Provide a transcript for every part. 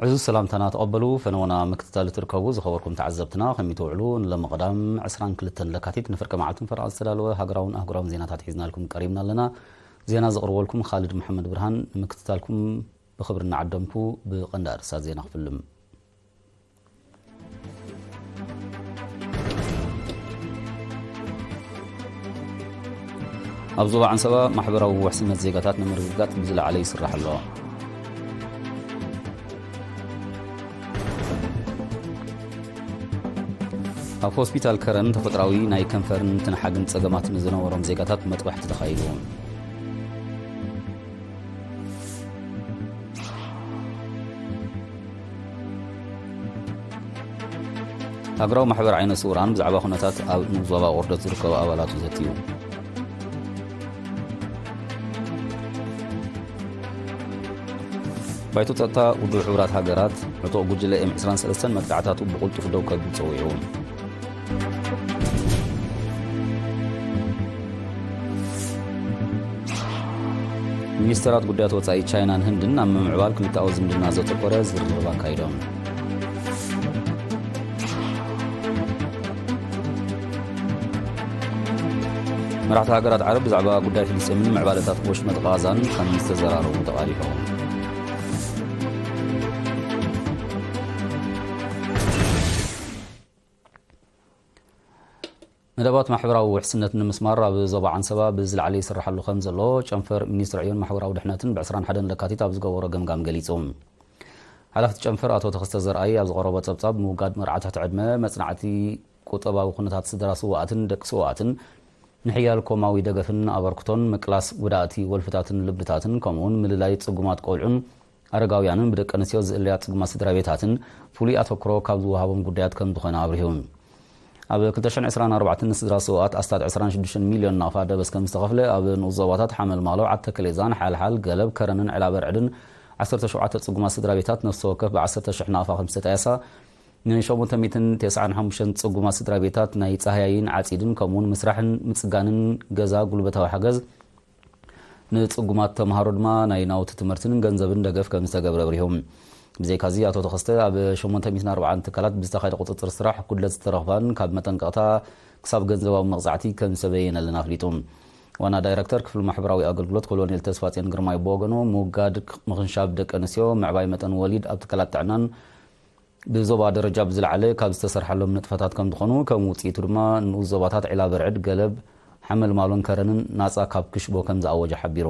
ዕዙዝ ሰላምታና ተቐበሉ። ፈነወና ምክትታል እትርከቡ ዝኸበርኩም ተዓዘብትና፣ ከመይ ትውዕሉ? ንሎሚ ቀዳም ዕስራን ክልተን ለካቲት ንፍርቂ መዓልትን ፈረቓ ዝተዳለወ ሃገራውን ኣህጉራውን ዜናታት ሒዝናልኩም ቀሪብና ኣለና። ዜና ዘቕርበልኩም ካልድ መሓመድ ብርሃን። ንምክትታልኩም ብኽብሪ እናዓደምኩ፣ ብቐንዲ ኣርእስታት ዜና ክፍልም። ኣብ ዞባ ዓንሰባ ማሕበራዊ ውሕስነት ዜጋታት ንምርግጋጽ ብዝለዓለ ይስራሕ ኣሎ። ኣብ ሆስፒታል ከረን ተፈጥራዊ ናይ ከንፈርን ትንሓግን ጸገማት ንዝነበሮም ዜጋታት መጥባሕቲ ተኻይዱ። ሃገራዊ ማሕበር ዓይነ ስውራን ብዛዕባ ኩነታት ኣብ ንኡስ ዞባ ቁርደት ዝርከቡ ኣባላቱ ዘትዩ። ባይቶ ጸጥታ ውድብ ሕቡራት ሃገራት ዕጡቕ ጉጅለ ኤም ዕስራን ሰለስተን መጥቃዕታቱ ብቕልጡፍ ደው ከብል ጸዊዑ። ሚኒስተራት ጉዳያት ወጻኢ ቻይናን ህንድን ኣብ ምምዕባል ክልተኣዊ ዝምድና ዘተኮረ ዝርርብ ኣካይዶም። መራሕቲ ሃገራት ዓረብ ብዛዕባ ጉዳይ ፍልስጤምን ምዕባለታት ወሽመጥ ቓዛን ከም ዝተዘራረቡ ተቓሊሖም። መደባት ማሕበራዊ ውሕስነት ንምስማር ኣብ ዞባ ዓንሰባ ብዝለዓለ ይስርሓሉ ከም ዘሎ ጨንፈር ሚኒስትሪ ዕዮን ማሕበራዊ ድሕነትን ብ ዕስራን ሓደን ለካቲት ኣብ ዝገበሮ ገምጋም ገሊጹ። ሓላፊ ጨንፈር ኣቶ ተኸስተ ዘርኣይ ኣብ ዝቐረቦ ጸብጻብ፣ ምውጋድ መርዓ ትሕቲ ዕድመ፣ መጽናዕቲ ቁጠባዊ ኩነታት ስድራ ስውኣትን ደቂ ስውኣትን፣ ንሕያል ኮማዊ ደገፍን ኣበርክቶን፣ ምቅላስ ጉዳእቲ ወልፍታትን ልብድታትን፣ ከምኡውን ምልላይ ጽጉማት ቆልዑን ኣረጋውያንን ብደቂ ኣንስትዮ ዝእለያ ጽጉማት ስድራ ቤታትን ፍሉይ ኣተኩሮ ካብ ዝወሃቦም ጉዳያት ከም ዝኾነ ኣብሪሁ። ኣብ ክልተ ሽሕን ዕስራን ኣርባዕተን ንስድራ ስውኣት ኣስታት ዕስራን ሽዱሽተን ሚልዮን ናቕፋ ደበስ ከም ዝተኸፍለ፣ ኣብ ንኡስ ዞባታት ሓመልማሎ፣ ዓዲ ተከሌዛን ሓልሓል፣ ገለብ፣ ከረንን ዕላበርዕድን ዓሰርተ ሸውዓተ ጽጉማት ስድራ ቤታት ነፍሲ ወከፍ ብዓሰርተ ሽሕ ናቕፋ ከም ዝተጣየሳ፣ ንሸሞንተ ሚእትን ተስዓን ሓሙሽተን ጽጉማት ስድራ ቤታት ናይ ጻህያይን ዓጺድን ከምኡውን ምስራሕን ምጽጋንን ገዛ ጉልበታዊ ሓገዝ፣ ንጽጉማት ተምሃሮ ድማ ናይ ናውቲ ትምህርትን ገንዘብን ደገፍ ከም ዝተገብረ ኣብሪሆም። ብዘይካዚ ኣቶ ተኸስተ ኣብ ሸሞንተ ሚእትን ኣርባዓን ትካላት ብዝተኻየደ ቁጽጽር ስራሕ ጉድለት ዝተረኽባን ካብ መጠንቀቕታ ክሳብ ገንዘባዊ መቕጻዕቲ ከም ዝተበየነለን ኣፍሊጡ። ዋና ዳይረክተር ክፍሊ ማሕበራዊ ኣገልግሎት ኮሎኔል ተስፋጽዮን ግርማይ ብወገኑ፣ ምውጋድ ምኽንሻብ ደቂ ኣንስትዮ፣ ምዕባይ መጠን ወሊድ ኣብ ትካላት ጥዕናን ብዞባ ደረጃ ብዝለዓለ ካብ ዝተሰርሓሎም ንጥፈታት ከም ዝኾኑ፣ ከም ውጽኢቱ ድማ ንኡስ ዞባታት ዒላ በርዕድ፣ ገለብ፣ ሓመልማሎን ከረንን ናጻ ካብ ክሽቦ ከም ዝኣወጀ ሓቢሩ።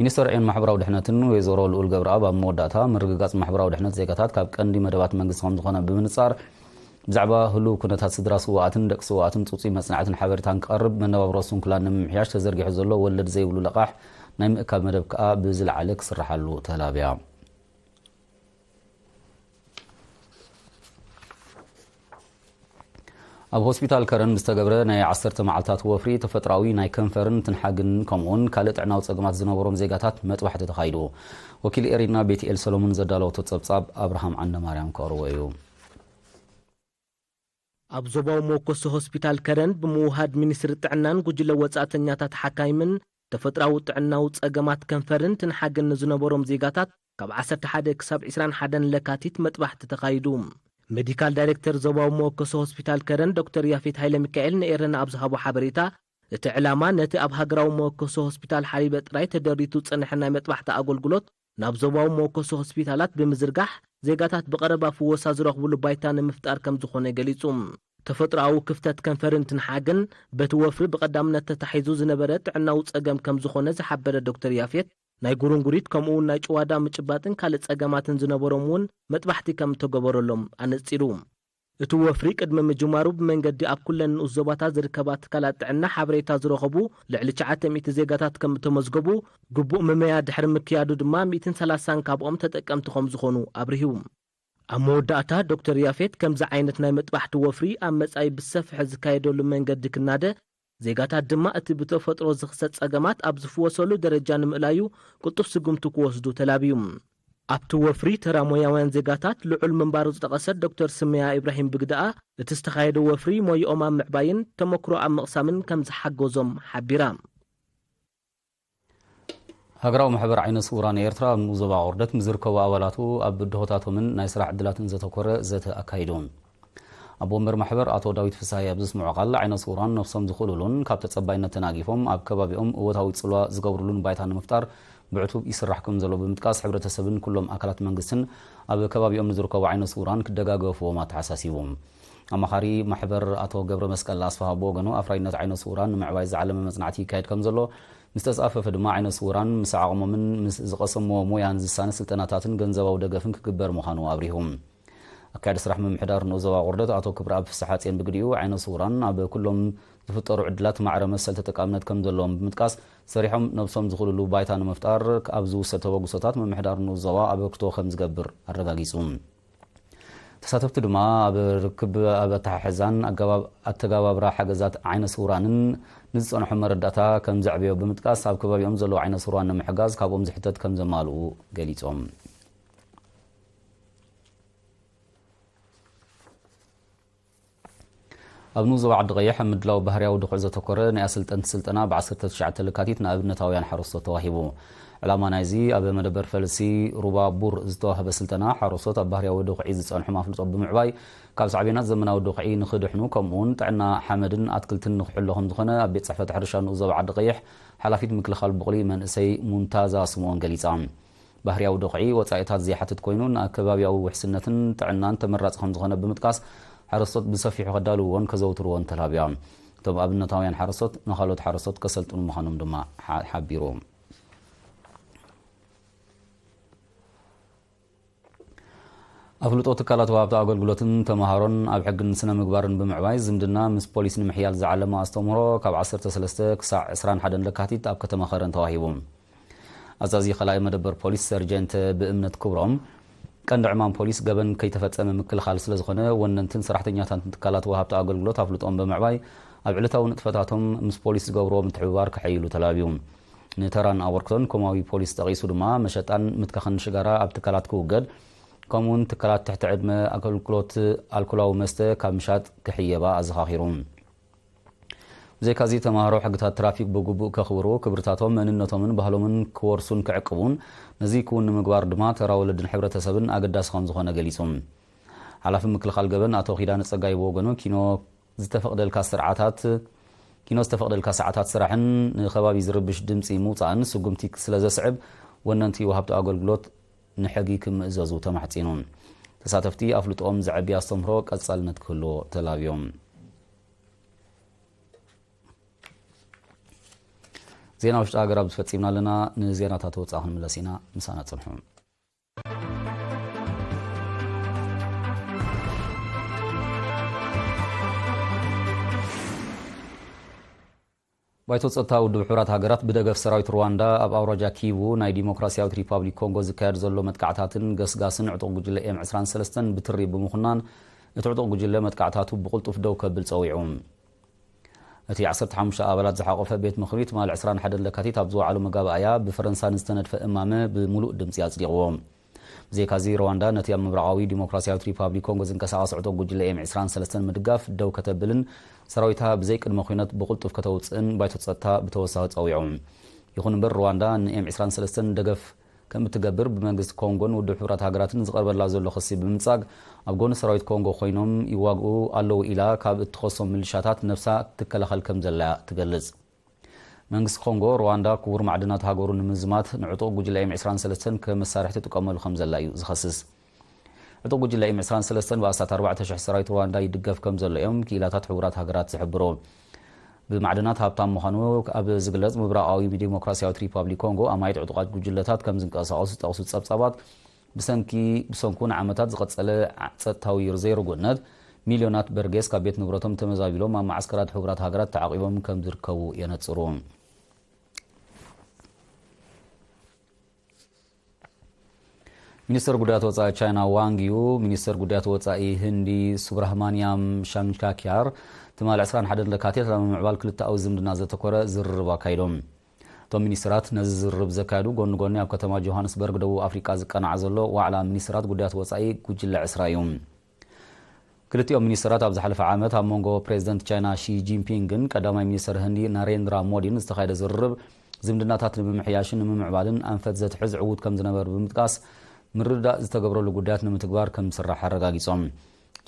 ሚኒስተር ዕዮን ማሕበራዊ ድሕነትን ወይዘሮ ልኡል ገብረኣብ ኣብ መወዳእታ፣ ምርግጋጽ ማሕበራዊ ድሕነት ዜጋታት ካብ ቀንዲ መደባት መንግስቲ ከም ዝኾነ ብምንጻር፣ ብዛዕባ ህሉው ኩነታት ስድራ ስውኣትን ደቂ ስውኣትን ጽጹይ መጽናዕትን ሓበሬታን ክቐርብ፣ መነባብሮ ስንኩላን ንምምሕያሽ ተዘርጊሑ ዘሎ ወለድ ዘይብሉ ለቓሕ ናይ ምእካብ መደብ ከኣ ብዝለዓለ ክስርሓሉ ተላብያ። ኣብ ሆስፒታል ከረን ብዝተገብረ ናይ ዓሰርተ መዓልታት ወፍሪ ተፈጥራዊ ናይ ከንፈርን ትንሓግን ከምኡውን ካልእ ጥዕናዊ ጸገማት ዝነበሮም ዜጋታት መጥባሕቲ ተኻይዱ። ወኪል ኤሪና ቤትኤል ሰሎሞን ዘዳለወቶ ጸብጻብ ኣብርሃም ዓንደማርያም ከቕርቦ እዩ። ኣብ ዞባዊ መወከሲ ሆስፒታል ከረን ብምውሃድ ሚኒስትሪ ጥዕናን ጉጅለ ወጻእተኛታት ሓካይምን ተፈጥራዊ ጥዕናዊ ጸገማት ከንፈርን ትንሓግን ንዝነበሮም ዜጋታት ካብ ዓሰርተ ሓደ ክሳብ ዕስራን ሓደን ለካቲት መጥባሕቲ ተኻይዱ። ሜዲካል ዳይሬክተር ዞባዊ መወከሲ ሆስፒታል ከረን ዶክተር ያፌት ሃይለ ሚካኤል ንኤረና ኣብ ዝሃቦ ሓበሬታ፣ እቲ ዕላማ ነቲ ኣብ ሃገራዊ መወከሲ ሆስፒታል ሓሊበ ጥራይ ተደሪቱ ዝጸንሐ ናይ መጥባሕቲ ኣገልግሎት ናብ ዞባዊ መወከሲ ሆስፒታላት ብምዝርጋሕ፣ ዜጋታት ብቐረባ ፍወሳ ዝረኽብሉ ባይታ ንምፍጣር ከም ዝኾነ ገሊጹ። ተፈጥሮኣዊ ክፍተት ከንፈርን ትንሓግን በቲ ወፍሪ ብቐዳምነት ተታሒዙ ዝነበረ ጥዕናዊ ጸገም ከም ዝኾነ ዝሓበረ ዶክተር ያፌት፣ ናይ ጉርንጉሪት ከምኡውን ናይ ጭዋዳ ምጭባጥን ካልእ ጸገማትን ዝነበሮም እውን መጥባሕቲ ከም እተገበረሎም ኣነጺሩ። እቲ ወፍሪ ቅድሚ ምጅማሩ ብመንገዲ ኣብ ኩለን ንኡስ ዞባታት ዝርከባ ትካላት ጥዕና ሓበሬታ ዝረኸቡ ልዕሊ ትሽዓተ ሚእቲ ዜጋታት ከም እተመዝገቡ፣ ግቡእ መመያ ድሕሪ ምክያዱ ድማ ሚእትን ሰላሳን ካብኦም ተጠቀምቲ ከም ዝኾኑ ኣብሪሁ። ኣብ መወዳእታ ዶክተር ያፌት ከምዚ ዓይነት ናይ መጥባሕቲ ወፍሪ ኣብ መጻኢ ብሰፍሒ ዝካየደሉ መንገዲ ክናደ፣ ዜጋታት ድማ እቲ ብተፈጥሮ ዝኽሰት ጸገማት ኣብ ዝፍወሰሉ ደረጃ ንምእላዩ ቅልጡፍ ስጉምቲ ክወስዱ ተላብዩ። ኣብቲ ወፍሪ ተራ ሞያውያን ዜጋታት ልዑል ምንባሩ ዝጠቐሰት ዶክተር ስመያ ኢብራሂም ብግደኣ፣ እቲ ዝተኻየደ ወፍሪ ሞይኦም ኣብ ምዕባይን ተመክሮ ኣብ ምቕሳምን ከም ዝሓገዞም ሓቢራ። ሃገራዊ ማሕበር ዓይነ ስውራን ኤርትራ ኣብ ንኡስ ዞባ ቁርደት ምስ ዝርከቡ ኣባላቱ ኣብ ብድሆታቶምን ናይ ስራሕ ዕድላትን ዘተኮረ ዘተ ኣካይዱ። ኣቦ ወንበር ማሕበር ኣቶ ዳዊት ፍስሃየ ኣብ ዘስምዖ ቃል፣ ዓይነ ስውራን ነብሶም ዝኽእሉሉን ካብ ተጸባይነት ተናጊፎም ኣብ ከባቢኦም እወታዊ ጽልዋ ዝገብሩሉን ባይታ ንምፍጣር ብዕቱብ ይስራሕ ከም ዘሎ ብምጥቃስ፣ ሕብረተሰብን ኩሎም ኣካላት መንግስትን ኣብ ከባቢኦም ንዝርከቡ ዓይነ ስውራን ክደጋገፍዎም ኣተሓሳሲቡ። ኣማኻሪ ማሕበር ኣቶ ገብረ መስቀል ኣስፍሃ ብወገኑ፣ ኣፍራይነት ዓይነ ስውራን ንምዕባይ ዝዓለመ መጽናዕቲ ይካየድ ከም ዘሎ ምስ ተጻፈፈ ድማ፣ ዓይነ ስውራን ምስ ዓቕሞምን ምስ ዝቐሰምዎ ሞያን ዝሳነ ስልጠናታትን ገንዘባዊ ደገፍን ክግበር ምዃኑ ኣብሪሁ። ኣካያዲ ስራሕ ምምሕዳር ንኡስ ዞባ ቁርደት ኣቶ ክብረኣብ ፍስሓጽዮን ብግዲኡ፣ ዓይነ ስውራን ኣብ ኩሎም ዝፍጠሩ ዕድላት ማዕረ መሰል ተጠቃምነት ከም ዘለዎም ብምጥቃስ፣ ሰሪሖም ነብሶም ዝኽእሉሉ ባይታ ንምፍጣር ኣብ ዝውሰድ ተበግሶታት ምምሕዳር ንኡስ ዞባ ኣበርክቶ ከም ዝገብር ኣረጋጊጹ። ተሳተፍቲ ድማ ኣብ ርክብ፣ ኣብ ኣተሓሕዛን ኣገባብ ኣተገባብራ ሓገዛት ዓይነ ስውራንን ንዝጸንሖ መረዳእታ ከም ዘዕበዮ ብምጥቃስ፣ ኣብ ከባቢኦም ዘለዉ ዓይነ ስውራን ንምሕጋዝ ካብኦም ዝሕተት ከም ዘማልኡ ገሊጾም። ኣብ ንኡስ ዞባ ዓዲ ቀይሕ ኣብ ምድላው ባህርያዊ ድኹዒ ዘተኮረ ናይ ኣሰልጠንቲ ስልጠና ብ ዓሰርተ ትሽዓተ ለካቲት ንኣብነታውያን ሓረስቶት ተዋሂቡ። ዕላማ ናይዚ ኣብ መደበር ፈልሲ ሩባ ቡር ዝተዋህበ ስልጠና፣ ሓረስቶት ኣብ ባህርያዊ ድኹዒ ዝጸንሖም ኣፍልጦ ብምዕባይ፣ ካብ ሳዕቤናት ዘመናዊ ድኹዒ ንኽድሕኑ፣ ከምኡ'ውን ጥዕና ሓመድን ኣትክልትን ንኽሕሎ ከም ዝኾነ ኣብ ቤት ጽሕፈት ሕርሻ ንኡስ ዞባ ዓዲ ቀይሕ ሓላፊት ምክልኻል ቡቕሊ መንእሰይ ሙንታዛ ስምኦን ገሊጻ። ባህርያዊ ድኹዒ ወጻኢታት ዘይሓትት ኮይኑ፣ ንኣከባቢያዊ ውሕስነትን ጥዕናን ተመራጺ ከም ዝኾነ ብምጥቃስ፣ ሓረስቶት ብሰፊሑ ከዳልውዎን ከዘውትርዎን ተላብያ። እቶም ኣብነታውያን ሓረስቶት ንኻልኦት ሓረስቶት ከሰልጥኑ ምዃኖም ድማ ሓ-፣ ሓቢሩ። ኣፍልጦ ትካላት ወሃብቲ ኣገልግሎትን ተምሃሮን ኣብ ሕግን ስነ ምግባርን ብምዕባይ፣ ዝምድና ምስ ፖሊስ ንምሕያል ዝዓለመ ኣስተምህሮ ካብ ዓሰርተ ሰለስተ ክሳዕ ዕስራን ሓደን ለካቲት ኣብ ከተማ ከረን ተዋሂቡ። ኣዛዚ ካልኣይ መደበር ፖሊስ ሰርጀንት ብእምነት ክብሮም፣ ቀንዲ ዕማም ፖሊስ ገበን ከይተፈጸመ ምክልኻል ስለ ዝኾነ፣ ወነንትን ሰራሕተኛታትን ትካላት ወሃብቲ ኣገልግሎት ኣፍልጦኦም ብምዕባይ ኣብ ዕለታዊ ንጥፈታቶም ምስ ፖሊስ ዝገብርዎ ምትሕብባር ከሐይሉ ተላብዩ። ንተራን ኣበርክቶን ኮማዊ ፖሊስ ጠቒሱ ድማ፣ መሸጣን ምትካኽን ሽጋራ ኣብ ትካላት ክውገድ፣ ከምኡውን ትካላት ትሕቲ ዕድመ ኣገልግሎት ኣልኮላዊ መስተ ካብ ምሻጥ ክሕየባ ኣዘኻኺሩ። ብዘይካዚ፣ ተምሃሮ ሕግታት ትራፊክ ብግቡእ ከኽብሩ፣ ክብርታቶም፣ መንነቶምን ባህሎምን ክወርሱን ክዕቅቡን፣ ነዚ ክውን ንምግባር ድማ ተራ ወለድን ሕብረተሰብን ኣገዳሲ ከም ዝኾነ ገሊጹ። ሓላፊ ምክልኻል ገበን ኣቶ ኪዳነ ጸጋይ ብወገኑ፣ ኪኖ ዝተፈቕደልካ ስርዓታት፣ ኪኖ ዝተፈቕደልካ ሰዓታት ስራሕን ንከባቢ ዝርብሽ ድምጺ ምውጻእን ስጉምቲ ስለ ዘስዕብ፣ ወነንቲ ወሃብቲ ኣገልግሎት ንሕጊ ክምእዘዙ ተማሕጺኑ። ተሳተፍቲ ኣፍልጦኦም ዘዕቢ ኣስተምህሮ ቀጻልነት ክህልዎ ተላብዮም። ዜና ውሽጢ ሃገር ኣብዚ ፈጺምና ኣለና። ንዜናታት ወጻኢ ክንምለስ ኢና። ምሳና ጽንሑ። ባይቶ ጸጥታ ውድብ ሕቡራት ሃገራት ብደገፍ ሰራዊት ሩዋንዳ ኣብ ኣውራጃ ኪቡ ናይ ዲሞክራሲያዊት ሪፓብሊክ ኮንጎ ዝካየድ ዘሎ መጥቃዕታትን ገስጋስን ዕጡቕ ጉጅለ ኤም ዕስራን ሰለስተን ብትሪ ብምኹናን፣ እቲ ዕጡቕ ጉጅለ መጥቃዕታቱ ብቕልጡፍ ደው ከብል ጸዊዑ። እቲ ዓሰርተ ሓሙሽተ ኣባላት ዝሓቖፈ ቤት ምኽሪ ትማሊ ዕስራን ሓደን ለካቲት ኣብ ዝወዓሎ መጋባእያ፣ ብፈረንሳ ንዝተነድፈ እማመ ብምሉእ ድምጺ ኣጽዲቕዎ። ብዘይካዚ፣ ሩዋንዳ ነቲ ኣብ ምብራቓዊ ዲሞክራሲያዊት ሪፓብሊክ ኮንጎ ዝንቀሳቐስ ዕጡቕ ጉጅለ ኤም ዕስራን ሰለስተን ምድጋፍ ደው ከተብልን ሰራዊታ ብዘይ ቅድመ ኲነት ብቕልጡፍ ከተውጽእን ባይቶ ጸጥታ ብተወሳኺ ጸዊዑ። ይኹን እምበር፣ ሩዋንዳ ንኤም ዕስራን ሰለስተን ደገፍ ከም እትገብር ብመንግስቲ ኮንጎን ውድብ ሕቡራት ሃገራትን ዝቐርበላ ዘሎ ክሲ ብምንጻግ፣ ኣብ ጎኒ ሰራዊት ኮንጎ ኮይኖም ይዋግኡ ኣለዉ ኢላ ካብ እትኸሶም ምልሻታት ነብሳ ትከላኸል ከም ዘላ ትገልጽ። መንግስቲ ኮንጎ፣ ሩዋንዳ ክቡር ማዕድናት ሃገሩ ንምዝማት ንዕጡቕ ጉጅለ ኤም ዕስራን ሰለስተን ከም መሳርሒ ትጥቀመሉ ከም ዘላ እዩ ዝኸስስ። ዕጡቕ ጉጅለ ኤም ዕስራን ሰለስተን ብኣስታት ኣርባዕተ ሽሕ ሰራዊት ሩዋንዳ ይድገፍ ከም ዘሎ እዮም ክኢላታት ሕቡራት ሃገራት ዝሕብሩ። ብማዕድናት ሃብታም ምዃኑ ኣብ ዝግለጽ ምብራቓዊ ዲሞክራሲያዊት ሪፓብሊክ ኮንጎ፣ ኣማኢት ዕጡቓት ጉጅለታት ከም ዝንቀሳቐሱ ዝጠቕሱ ጸብጻባት፣ ብሰንኪ፣ ብሰንኩ ንዓመታት ዝቐጸለ ጸጥታዊ ዘይርጉእነት፣ ሚልዮናት በርጌስ ካብ ቤት ንብረቶም ተመዛቢሎም ኣብ መዓስከራት ሕቡራት ሃገራት ተዓቂቦም ከም ዝርከቡ የነጽሩ። ሚኒስተር ጉዳያት ወጻኢ ቻይና ዋንግ ዩ፣ ሚኒስተር ጉዳያት ወጻኢ ህንዲ ሱብራህማንያም ሻንካኪያር ትማሊ ዕስራን ሓደን ለካቲት ኣብ ምምዕባል ክልተኣዊ ዝምድና ዘተኮረ ዝርርብ ኣካይዶም። እቶም ሚኒስተራት ነዚ ዝርርብ ዘካየዱ ጎኒ ጎኒ ኣብ ከተማ ጆሃንስበርግ ደቡብ ኣፍሪቃ ዝቀናዕ ዘሎ ዋዕላ ሚኒስተራት ጉዳያት ወጻኢ ጉጅለ ዕስራ እዩ። ክልቲኦም ሚኒስተራት ኣብ ዝሓለፈ ዓመት ኣብ መንጎ ፕሬዚደንት ቻይና ሺ ጂንፒንግን ቀዳማይ ሚኒስተር ህንዲ ናሬንድራ ሞዲን ዝተኻየደ ዝርርብ፣ ዝምድናታት ንምምሕያሽን ንምምዕባልን ኣንፈት ዘትሕዝ ዕዉት ከም ዝነበር ብምጥቃስ፣ ምርድዳእ ዝተገብረሉ ጉዳያት ንምትግባር ከም ዝስራሕ ኣረጋጊጾም።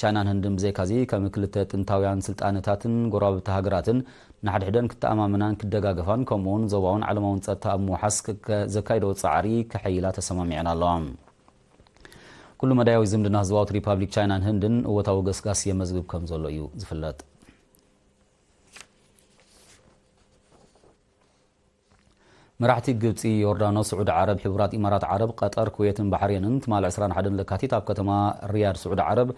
ቻይናን ህንድን ብዘይካዚ ከም ክልተ ጥንታውያን ስልጣነታትን ጎረባብቲ ሃገራትን ንሓድሕደን ክተኣማመናን ክደጋገፋን ከምኡውን ዞባውን ዓለማውን ጸጥታ ኣብ ምውሓስ ክከ-፣ ዘካይደኦ ጻዕሪ ከሐይላ ተሰማሚዐን ኣለዋ። ኩሉ መዳያዊ ዝምድና ህዝባዊት ሪፓብሊክ ቻይናን ህንድን እወታዊ ገስጋስ የመዝግብ ከም ዘሎ እዩ ዝፍለጥ። መራሕቲ ግብጺ፣ ዮርዳኖስ፣ ስዑዲ ዓረብ፣ ሕቡራት ኢማራት ዓረብ፣ ቀጠር፣ ኩዌትን ባሕሬንን ትማሊ ዕስራን ሓደን ለካቲት ኣብ ከተማ ሪያድ ስዑዲ ዓረብ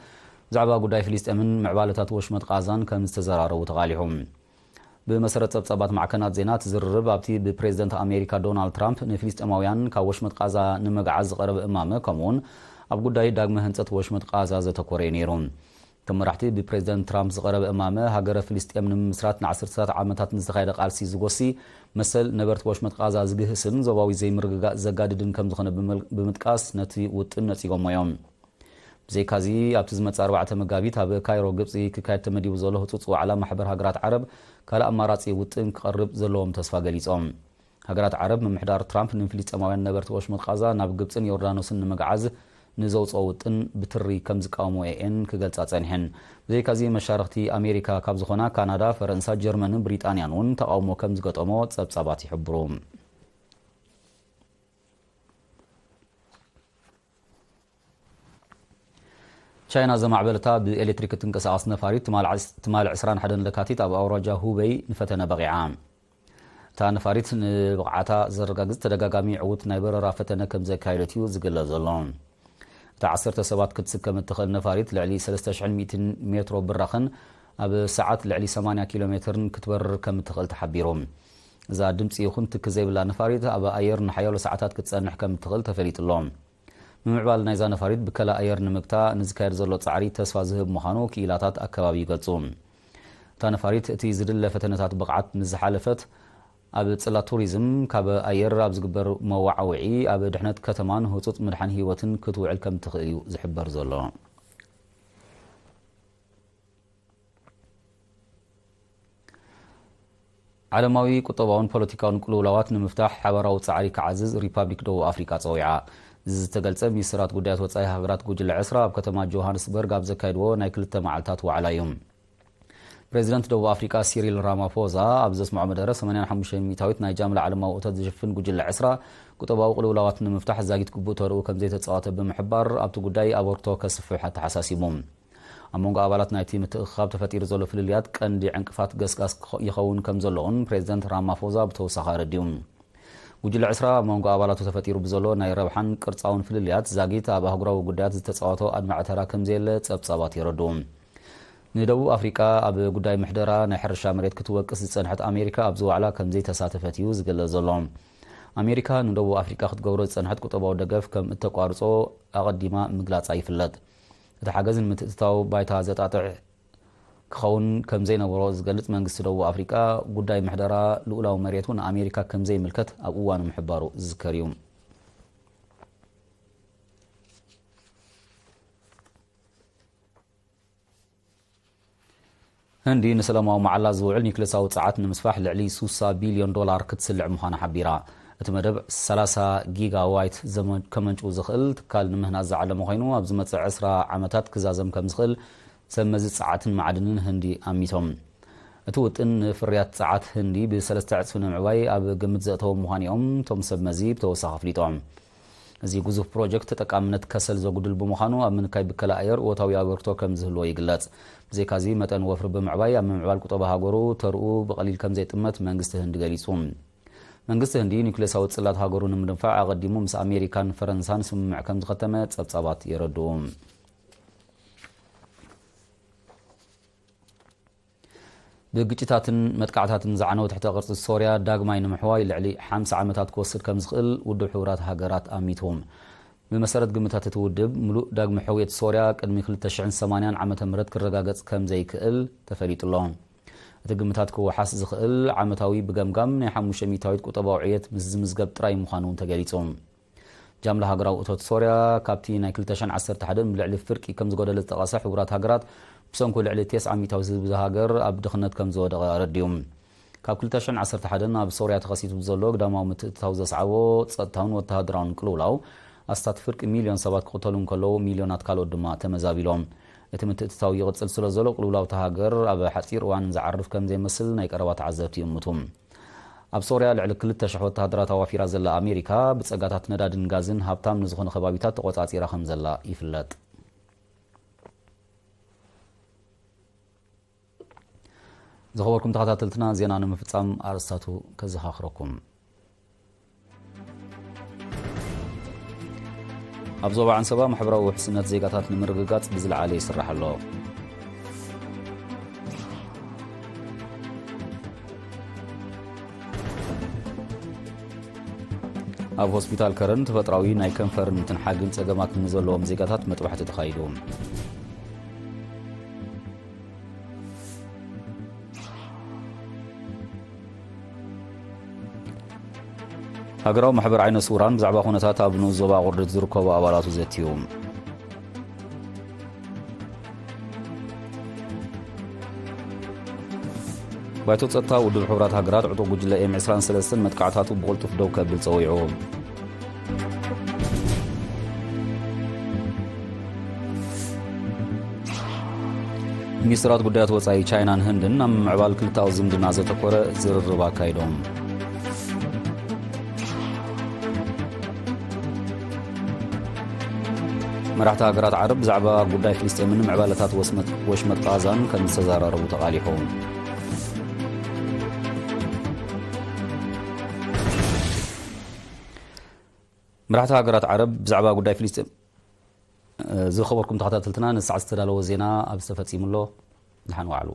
ብዛዕባ ጉዳይ ፍልስጤምን ምዕባለታት ወሽመጥ ቃዛን ከም ዝተዘራረቡ ተቓሊሑ። ብመሰረት ጸብጻባት ማዕከናት ዜና፣ እቲ ዝርርብ ኣብቲ ብፕሬዝደንት ኣሜሪካ ዶናልድ ትራምፕ ንፍልስጤማውያን ካብ ወሽመጥ ቃዛ ንምግዓዝ ዝቐረበ እማመ፣ ከምኡውን ኣብ ጉዳይ ዳግመ ህንጸት ወሽመጥ ቃዛ ዘተኮረ እዩ ነይሩ። እቶም መራሕቲ ብፕሬዝደንት ትራምፕ ዝቐረበ እማመ፣ ሃገረ ፍልስጤም ንምምስራት ንዓሰርተታት ዓመታት ንዝተኻየደ ቃልሲ ዝጎሲ፣ መሰል ነበርቲ ወሽመጥ ቃዛ ዝግህስን ዞባዊ ዘይምርግጋእ ዘጋድድን ከም ዝኾነ ብምል-፣ ብምጥቃስ ነቲ ውጥን ነጺጎሞ እዮም። ብዘይካዚ፣ ኣብቲ ዝመጽእ ኣርባዕተ መጋቢት ኣብ ካይሮ ግብጺ ክካየድ ተመዲቡ ዘሎ ህጹጽ ዋዕላ ማሕበር ሃገራት ዓረብ ካልእ ኣማራጺ ውጥን ክቐርብ ዘለዎም ተስፋ ገሊጾም። ሃገራት ዓረብ ምምሕዳር ትራምፕ ንፍልስጤማውያን ነበርቲ ወሽመጥ ቃዛ ናብ ግብጽን ዮርዳኖስን ንምግዓዝ ንዘውጽኦ ውጥን ብትሪ ከም ዝቃወሞ ኤኤን ክገልጻ ጸኒሐን። ብዘይካዚ፣ መሻርኽቲ ኣሜሪካ ካብ ዝኾና ካናዳ፣ ፈረንሳ፣ ጀርመንን ብሪጣንያን እውን ተቓውሞ ከም ዝገጠሞ ጸብጻባት ይሕብሩ። ቻይና ዘማዕበለታ ብኤሌክትሪክ እትንቀሳቐስ ነፋሪት ትማል ዕስ-፣ ትማል ዕስራን ሓደን ለካቲት ኣብ ኣውራጃ ሁበይ ንፈተነ በቒዓ። እታ ነፋሪት ንብቕዓታ ዘረጋግጽ ተደጋጋሚ ዕዉት ናይ በረራ ፈተነ ከም ዘካየደት እዩ ዝግለጽ ዘሎ። እታ ዓሰርተ ሰባት ክትስከም እትኽእል ነፋሪት ልዕሊ ሰለስተ ሽሕን ሚእትን ሜትሮ ብራኸን ኣብ ሰዓት ልዕሊ ሰማንያ ኪሎ ሜትርን ክትበርር ከም እትኽእል ተሓቢሩ። እዛ ድምጺ ይኹን ትኪ ዘይብላ ነፋሪት ኣብ ኣየር ንሓያሎ ሰዓታት ክትጸንሕ ከም እትኽእል ተፈሊጡ ኣሎ። ምምዕባል ናይዛ ነፋሪት ብከላ ኣየር ንምግታ ንዝካየድ ዘሎ ጻዕሪ ተስፋ ዝህብ ምዃኑ ክኢላታት ኣከባቢ ይገልጹ። እታ ነፋሪት እቲ ዝድለ ፈተነታት ብቕዓት ምስ ዝሓለፈት፣ ኣብ ጽላት ቱሪዝም ካብ ኣየር ኣብ ዝግበር መወዓውዒ፣ ኣብ ድሕነት ከተማን ህጹጽ ምድሓን ህይወትን ክትውዕል ከም ትኽእል እዩ ዝሕበር ዘሎ። ዓለማዊ ቁጠባውን ፖለቲካውን ቅልውላዋት ንምፍታሕ ሓባራዊ ጻዕሪ ክዓዝዝ ሪፓብሊክ ደቡብ ኣፍሪቃ ጸዊዓ። እዚ ዝተገልጸ ሚኒስትራት ጉዳያት ወጻኢ ሃገራት ጉጅለ ዕስራ ኣብ ከተማ ጆሃንስበርግ ኣብ ዘካየድዎ ናይ ክልተ መዓልታት ዋዕላ እዩ። ፕሬዚደንት ደቡብ ኣፍሪቃ ሲሪል ራማፎዛ ኣብ ዘስምዖ መደረ፣ ሰማንያን ሓሙሽተን ሚእታዊት ናይ ጃምላ ዓለማዊ እቶት ዝሽፍን ጉጅለ ዕስራ ቁጠባዊ ቅልውላዋት ንምፍታሕ ዛጊት ግቡእ ተርኡ ከም ዘይተጻወተ ብምሕባር፣ ኣብቲ ጉዳይ ኣበርክቶ ከስፍሕ ኣተሓሳሲቡ። ኣብ መንጎ ኣባላት ናይቲ ምትእኽኻብ ተፈጢሩ ዘሎ ፍልልያት ቀንዲ ዕንቅፋት ገስጋስ ክኸ-፣ ይኸውን ከም ዘሎ እውን ፕሬዚደንት ራማፎዛ ብተወሳኺ ኣረዲኡ። ጉጅለ ዕስራ ኣብ መንጎ ኣባላቱ ተፈጢሩ ብዘሎ ናይ ረብሓን ቅርጻውን ፍልልያት ዛጊት ኣብ ኣህጉራዊ ጉዳያት ዝተጻወቶ ኣድማዒ ተራ ከም ዘየለ ጸብጻባት የረድኡ። ንደቡብ ኣፍሪቃ ኣብ ጉዳይ ምሕደራ ናይ ሕርሻ መሬት ክትወቅስ ዝጸንሐት ኣሜሪካ ኣብዚ ዋዕላ ከም ዘይተሳተፈት እዩ ዝግለጽ ዘሎ። ኣሜሪካ ንደቡብ ኣፍሪቃ ክትገብሮ ዝጸንሐት ቁጠባዊ ደገፍ ከም እተቋርጾ ኣቐዲማ ምግላጻ ይፍለጥ። እቲ ሓገዝ ንምትእትታው ባይታ ዘጣጥዕ ክኸውን ከም ዘይነበሮ ዝገልጽ መንግስቲ ደቡብ ኣፍሪቃ፣ ጉዳይ ምሕደራ ልኡላዊ መሬቱ ንኣሜሪካ ከም ዘይምልከት ኣብ እዋኑ ምሕባሩ ዝዝከር እዩ። ህንዲ ንሰላማዊ መዓላ ዝውዕል ኒክለሳዊ ጸዓት ንምስፋሕ ልዕሊ ሱሳ ቢልዮን ዶላር ክትስልዕ ምዃና ሓቢራ። እቲ መደብ ሰላሳ ጊጋዋይት ዘመ-፣ ከመንጭው ዝኽእል ትካል ንምህናጽ ዝዓለመ ኮይኑ፣ ኣብ ዝመጽእ ዕስራ ዓመታት ክዛዘም ከም ዝኽእል ሰብ መዚ ጸዓትን ማዕድንን ህንዲ ኣሚቶም። እቲ ውጥን ንፍርያት ጸዓት ህንዲ ብሰለስተ ዕጽፊ ንምዕባይ ኣብ ግምት ዘእተዎም ምዃኑ እዮም እቶም ሰብ መዚ ብተወሳኺ ኣፍሊጦም። እዚ ግዙፍ ፕሮጀክት ተጠቃምነት ከሰል ዘጉድል ብምዃኑ፣ ኣብ ምንካይ ብከላ ኣየር እወታዊ ኣበርክቶ ከም ዝህልዎ ይግለጽ። ብዘይካዚ፣ መጠን ወፍሪ ብምዕባይ ኣብ ምምዕባል ቁጠባ ሃገሩ ተርኡ ብቐሊል ከም ዘይጥመት መንግስቲ ህንዲ ገሊጹ። መንግስቲ ህንዲ ኒውክሌሳዊ ጽላት ሃገሩ ንምድንፋዕ ኣቐዲሙ ምስ ኣሜሪካን ፈረንሳን ስምምዕ ከም ዝኸተመ ጸብጻባት የረድኡ። ብግጭታትን መጥቃዕታትን ዝዓነወ ትሕተ ቅርጺ ሶርያ ዳግማይ ንምሕዋይ ልዕሊ ሓምሳ ዓመታት ክወስድ ከም ዝኽእል ውድብ ሕቡራት ሃገራት ኣሚቱ። ብመሰረት ግምታት እቲ ውድብ፣ ምሉእ ዳግመ ሕውየት ሶርያ ቅድሚ ክልተ ሽሕን ሰማንያን ዓመተ ምህረት ክረጋገጽ ከም ዘይክእል ተፈሊጡ ኣሎ። እቲ ግምታት ክወሓስ ዝኽእል ዓመታዊ ብገምጋም ናይ ሓሙሽተ ሚእታዊት ቁጠባዊ ዕብየት ምስ ዝምዝገብ ጥራይ ምዃኑ እውን ተገሊጹ። ጃምላ ሃገራዊ እቶት ሶርያ ካብቲ ናይ ክልተ ሽሕን ዓሰርተ ሓደን ብልዕሊ ፍርቂ ከም ዝጎደለ ዝጠቐሰ ሕቡራት ሃገራት፣ ብሰንኩ ልዕሊ ተስዓ ሚእታዊት ህዝቢ እዛ ሃገር ኣብ ድኽነት ከም ዝወደቐ ኣረዲኡ። ካብ ክልተ ሽሕን ዓሰርተ ሓደን ኣብ ሶርያ ተኸሲቱ ዘሎ ግዳማዊ ምትእትታው ዘስዓቦ ጸጥታውን ወተሃደራውን ቅልውላው ኣስታት ፍርቂ ሚልዮን ሰባት ክቕተሉ እንከለዉ፣ ሚልዮናት ካልኦት ድማ ተመዛቢሎም። እቲ ምትእትታው ይቕጽል ስለ ዘሎ፣ ቅልውላው እታ ሃገር ኣብ ሓጺር እዋን ዝዓርፍ ከም ዘይመስል ናይ ቀረባ ተዓዘብቲ ይእምቱ። ኣብ ሶርያ ልዕሊ ክልተ ሽሕ ወተሃደራት ኣዋፊራ ዘላ ኣሜሪካ፣ ብጸጋታት ነዳድን ጋዝን ሃብታም ንዝኾኑ ከባቢታት ተቖጻጺራ ከም ዘላ ይፍለጥ። ዝኸበርኩም ተኸታተልትና፣ ዜና ንምፍጻም ኣርእስታቱ ከዘኻኽረኩም። ኣብ ዞባ ዓንሰባ ማሕበራዊ ውሕስነት ዜጋታት ንምርግጋጽ ብዝለዓለ ይስራሕ ኣሎ። ኣብ ሆስፒታል ከረን ተፈጥራዊ ናይ ከንፈርን ምትንሓግን ጸገማት ንዘለዎም ዜጋታት መጥባሕቲ ተኻይዱ። ሃገራዊ ማሕበር ዓይነ ስውራን ብዛዕባ ኩነታት ኣብ ንኡስ ዞባ ኣቑርድት ዝርከቡ ኣባላቱ ዘትዩ። ባይቶ ጸጥታ ውድብ ሕቡራት ሃገራት ዕጡቕ ጉጅለ ኤም ዕስራን ሰለስተን መጥቃዕታቱ ብቕልጡፍ ደው ከብል ጸዊዑ። ሚኒስትራት ጉዳያት ወጻኢ ቻይናን ህንድን ኣብ ምምዕባል ክልተኣዊ ዝምድና ዘተኮረ ዝርርብ ኣካይዶም። መራሕቲ ሃገራት ዓረብ ብዛዕባ ጉዳይ ፍልስጤምን ምዕባለታት ወስመጥ-፣ ወሽመጥ ቃዛን ከም ዝተዘራረቡ ተቓሊሑ። መራሕቲ ሃገራት ዓረብ ብዛዕባ ጉዳይ ፍልስጤም፣ ዝኸበርኩም ተኸታተልትና፣ ንሰዓት ዝተዳለወ ዜና ኣብዚ ተፈጺሙ ኣሎ። ደሓን ዋዕሉ።